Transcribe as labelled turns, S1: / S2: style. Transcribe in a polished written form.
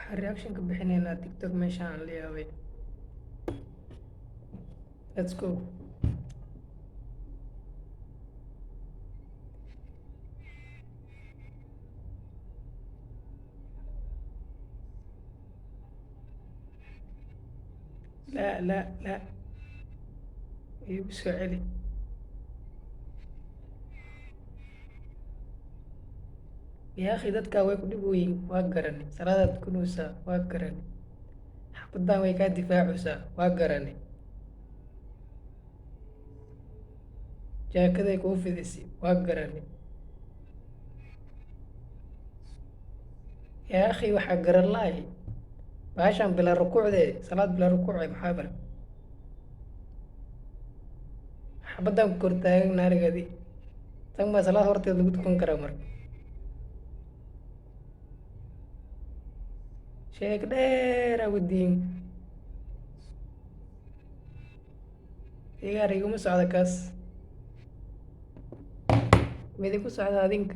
S1: Waxaan reaction ka bixinaynaa TikTok meeshaan aan la yaabay. Let's go. La la la, iigu soo celi. Yaa akhi, dadkaa way ku dhib weyin, waa garani. Salaadaad tukanaysaa, waa garani. Xabaddan way kaa difaacaysaa, waa garani. Jaakaday kuu fidisay, waa garani. Yaa akhi, waxaa garan la'ahay bahashan bilaa rukuucdee, salaad bilaa rukuuce. Maxaa bar xabaddan ku kor taagan naarigadi tan baa salaad horteed lagu tukan karaa? Marka sheeko dheer aa wadiin, igaar iguma socda kaas, midi ku socda adinka.